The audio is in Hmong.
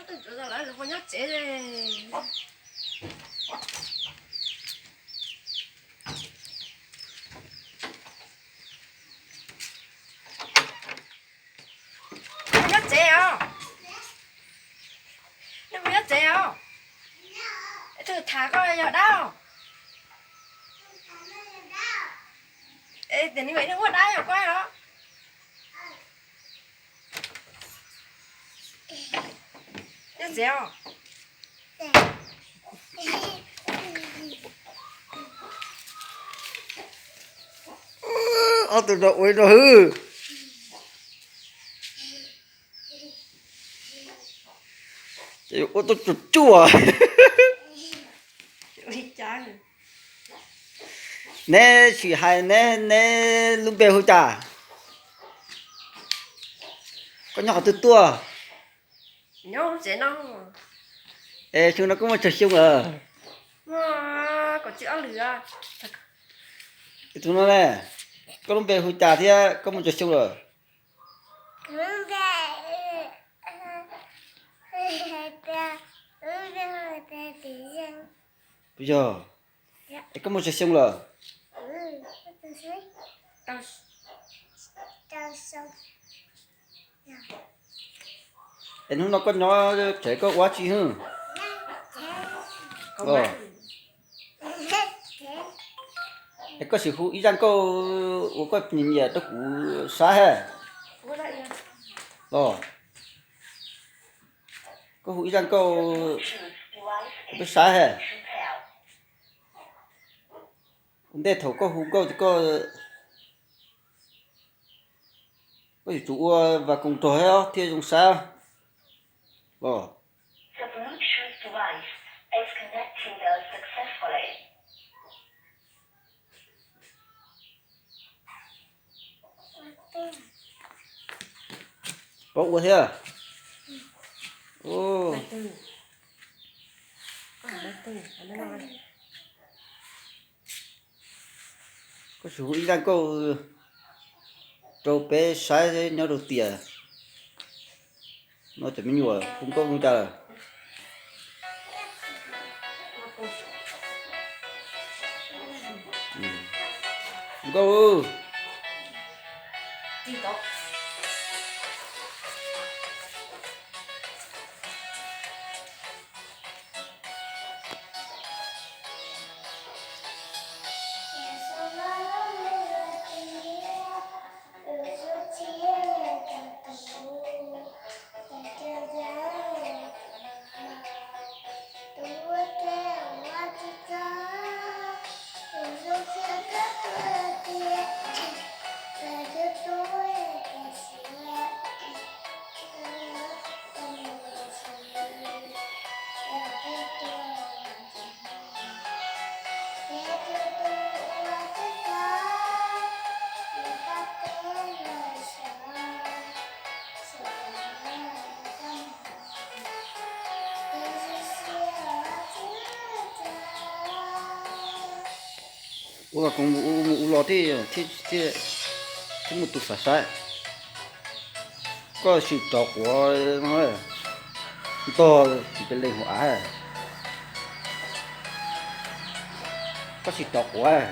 Lawv ua nyob tsev. Nyob tsev os. Nej hu nyob tsev os. Tus tham koj yog dab. Tias nws ua dab yog koj os. Nyob tsev os. Ob tug no ua no hwb. Ces ua tuaj tsuag tsuag. Neb sim hais neb, neb lub npe hu cas? Koj nyob qhov twg tuaj? Es xyoo no koj muaj tsawg xyoo lawm? Tus no ne, koj lub npe hu cas thiab koj muaj tsawg xyoo lawm? Puas yog? Es koj muaj tsawg xyoo lawm? Es hnub no koj nyob tsev koj ua dab tsi hwb? Es koj sim hu ib zaj nkauj uas koj nyiam nyiam rau kuv saib hab. Los, koj hu ib zaj nkauj peb saib hab. Ua ntej thaum koj hu nkauj ces koj, koj yuav tsum ua vas koos rog thiab thiaj zoo saib los. Paub ua thiab. Koj sim hu ib zaj nkauj rau peb saib nyob rau tiam no cov me nyuam hu nkauj zoo cas lawm. Nkauj. Ua vas koos mus ua los thiaj, thiaj muaj tus xav saib. Koj sim rov quav no, ntog tsis pes leej hauv av. Koj sim rov quav.